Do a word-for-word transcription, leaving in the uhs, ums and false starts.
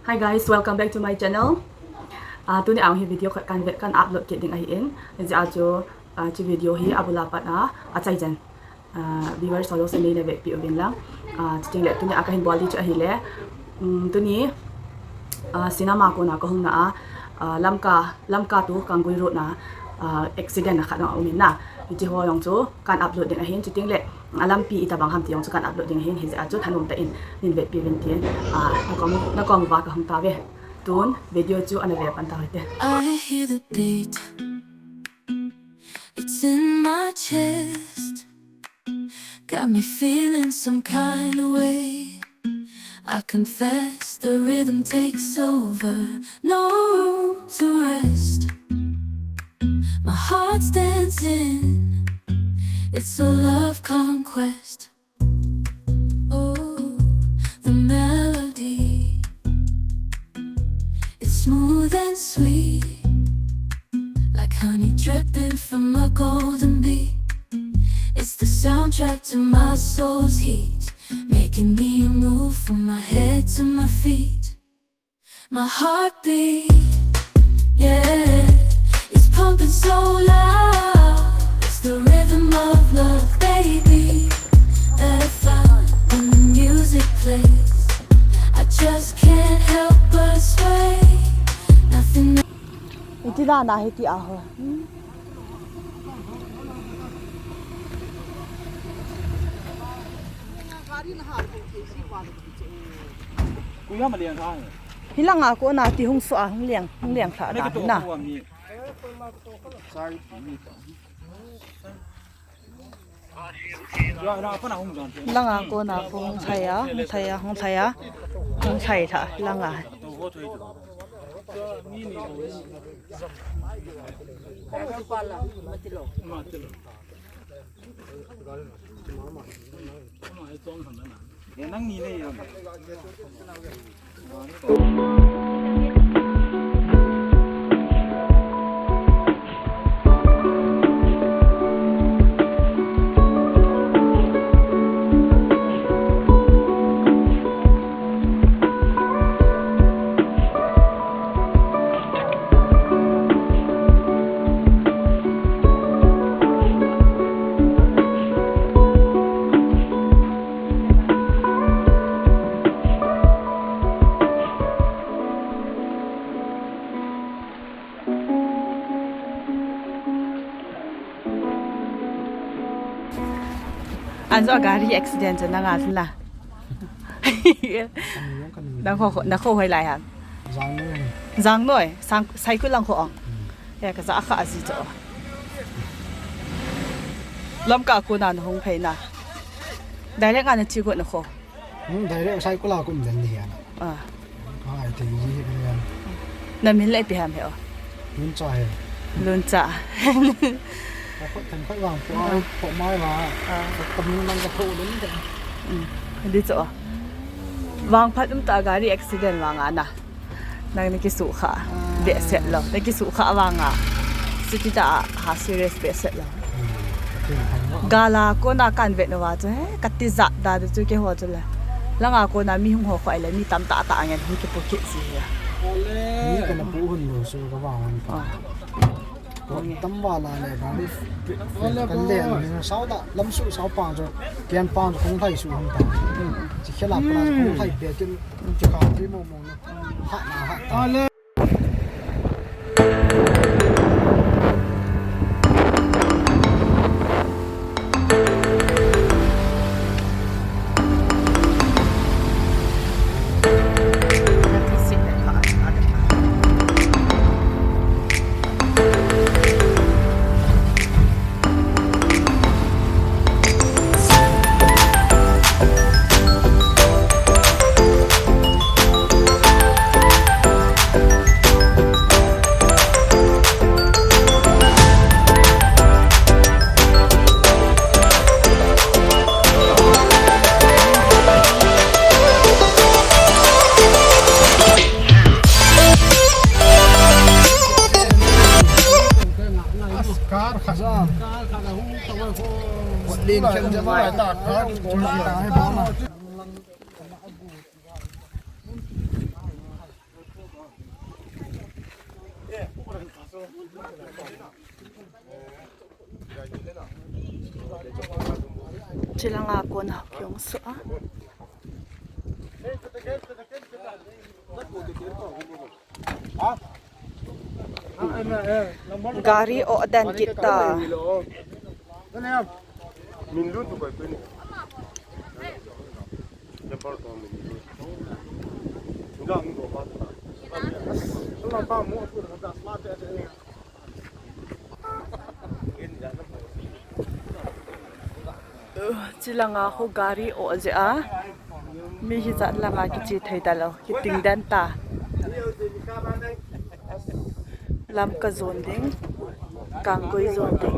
Hi guys, welcome back to my channel. Ah, tuni a hi video khat kan ve, kan upload kit ding ahin. Hijeh a chu, ah, hiche video hi abul a pat a, achai jen. Ah, viewers ho jouse neina vepeh uvin lang. Ah, chuteng le tuni a kahin bol ding chu ahile. Um, tuni, ah, cinema kona kahung na a, ah, Lamka, Lamka to Kangui road na, ah, accident a khat na um in na. Hiche ho jong chu kan upload ding ahin, chuteng le, ah, lampi itobang ham ti jong chu kan upload ding ahin, hijeh a chu thanom tah in, neina vepeh uvin tin, ah, nakoma, nakoma kahung tauve. Tun, video chu ana ve pan tau hite. I hear the beat. It's in my chest. Got me feeling some kind of way. I confess the rhythm takes over. No room to rest. My heart's dancing. It's a love conquest. Oh, the melody. It's smooth and sweet, like honey dripping from a golden bee. It's the soundtrack to my soul's heat, making me move from my head to my feet. My heartbeat, yeah, it's pumping so loud. It's the rhythm of love, baby. That I found when the music plays. I just can't help but sway. Nothing. Iti dan a hiti a ho. Kuya malian ka. Hilanga kona ti hung so a hung leng, hung leng lha dan na. Langa kona hung lhai a, hung lhai a, hung lhai a, hung lhai lha langa. Anjo gari accident chu nanga la. Nakho, nakho hoilai ham? Jangnoi. Jangnoi, sang, Saikul lang kho ong. Hmm. Ya, kaja kha aji cho. Lamka kona nahung phei na. Direct a nache got nakho. Hmm, direct Saikul a kum den ni hian. Ah. Ai, te ji hi kan. Namin le ipi ham he o. Luncha he. Luncha. Ka khut them khat vang po, ah, po mai va. Ah. Ka min mang ka tho den de. Hmm. Di cho. Vangphat um ta gari accident vanga na. Nang na kisukha behseh lou. Na kisukha vanga. Siti ta ha serious behseh lou. Gal a kona kan vet nauva chu, he, kati jat da chu keiho chu le. Langa kona mi hung ho khoi le, mi tamtah tah ngen hung kipu kit ji hi. Mi kana pu hun lou chu ka vang hon pa. Ah. Tam vala le gari kan le ni sao da lam su sao pang chu, kian pang chu kong thai su hon ta. Chi khela pa kong thai be kin chu ka ti mo mo. Chilanga kona kiong so a. Gari o den kita. Chilanga ho gari o je a. Mi hijat langa kiche thei talou. Kiting den ta. Lamka jon ding. Kangkui jon ding.